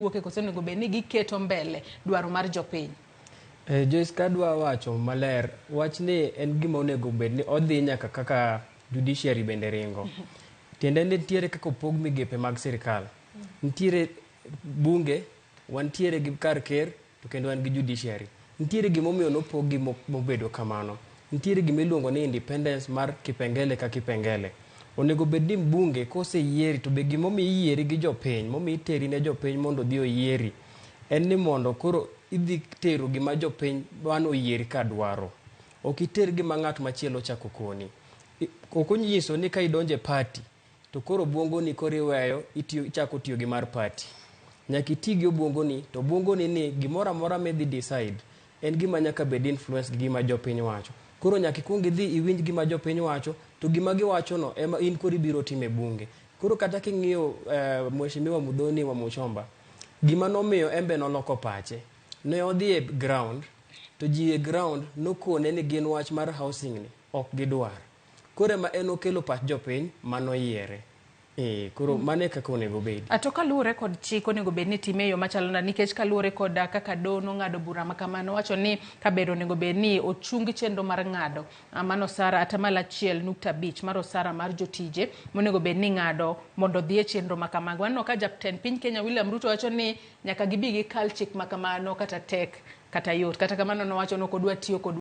Wuoke koso onego bed ni giketo mbele dwaro mar jopiny? Joyce, kadwa wacho maler, wachni en gima onego bed ni odhi nyaka kaka judiciary bende ringo. Tiende ni nitiere kaka opog migepe mag sirikal. Nitiere bunge, wantiere gi kar ker, to kendo wan gi judiciary. Nitiere gimomiyo nopog gi mobedo kamano. Nitiere gima iluongo ni independence mar kipengele ka kipengele. Onego bed ni bunge koseyieri to be gimomiyo iyieri gi jopiny, momiyo iteri ne jopiny mondo odhi oyieri, en ni mondo koro idhi tero gima jopiny mano oyieri ka dwaro. Ok iter gima ng'at machielo ochako koni. Ok onyiso ni ka idonjo e party to koro obuongoni koro iweyo itiyo, ichako tiyo gi mar party. Nyaka iti gi obuongoni to obuongoni ni gimoro amora midhi decide en gima nyaka bed influence gi gima jopiny wacho. Koro nyaka ikuong idhi iwinj gima jopiny wacho to gima giwachono ema in koro ibiro timo e bunge. Koro kata king'iyo Mheshimiwa Muthoni Wamuchomba, gima nomiyo en be noloko pache, ne odhi e ground to ji e ground nokone ni gin wach mar housing ni ok gidwar. Koro ema en okelo pach jopiny manoyiere. Koro mano e kaka onego obedi. To kaluwore kod chik onego bed ni itime e yo machalo nade? Nikech kaluwore kod kaka doho nong'ado bura ma kamano, owacho ni kaber onego bed ni ochung chenro mar ng'ado mano osara atamalo 1.5 mar osara mar jotije monego bed ni ng'ado mondo odhi e chenro ma kamago. Waneno ka jatend piny Kenya William Ruto wacho ni nyaka gibi gikal chik ma kamano kata tek kata yot. Kata kamano nowacho ni ok odwa tiyo kod